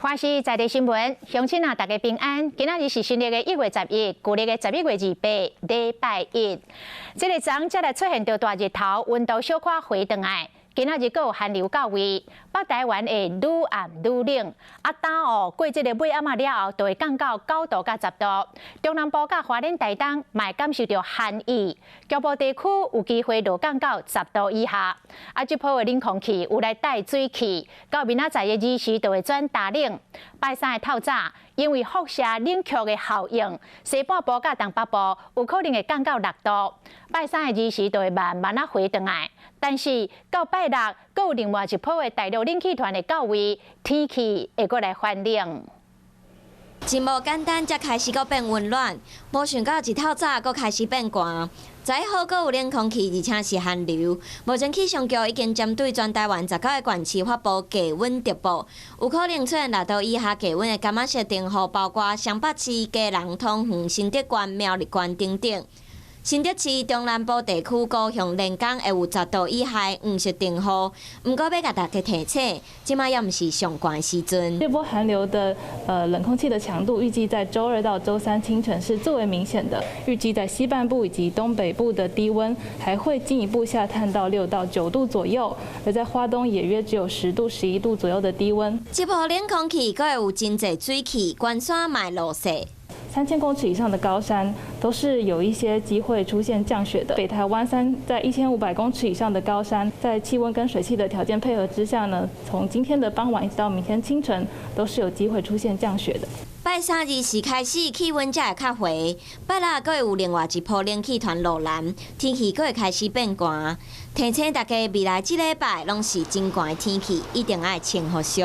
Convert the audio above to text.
華視在地新聞，鄉親啊，大家平安。今仔日是新曆的1月11，舊曆的11月28，禮拜一。這个昨才來出現著大日頭，溫度小可回轉來。今仔日閣有寒流到位，北台灣會愈暗愈冷。啊，今哦過這个尾暗仔了後，就會降到9度到10度。中南部佮花蓮台東嘛會感受著寒意，局部地區有機會落降到十度以下。啊，這波的冷空氣有來帶水汽，到明仔載的二時就會轉大冷。拜三的透早，因為輻射冷卻的效應，西半部佮東北部有可能會降到6度。拜三的二時就會慢慢仔回轉來，但是到拜六，閣有另外一波的大陸冷氣團的到位，天氣會閣來反冷。真無簡單，才開始閣變溫暖，無想到一透早閣開始變寒。昨好閣有冷空氣，而且是寒流。目前氣象局已經針對全台灣19個縣市發布低溫特報，有可能出現6度以下低溫的柑仔色燈號，包括雙北市、基隆、桃園、新竹縣、苗栗縣等等。新竹市中南部地區高雄連江會有10度以下黃色燈號，毋過欲共大家提醒，這馬猶毋是上寒的時陣。這波寒流的冷空氣的強度預計在週二到週三清晨是最為明顯的，預計在西半部以及東北部的低溫還會進一步下探到6到9度左右，而在花東也約只有10度、11度左右的低溫。這波冷空氣閣會有真濟水汽，關山嘛會落雪。3000公尺以上的高山都是有一些機會出現降雪的。北台灣在1500公尺以上的高山，在氣溫跟水汽的條件配合之下呢，從今天的傍晚一直到明天清晨，都是有機會出現降雪的。拜三二時開始氣溫才會較回，拜六閣會有另外一波冷氣團落南，天氣閣會開始變寒。提醒大家未來這禮拜攏是真寒的天氣，一定愛穿予俗。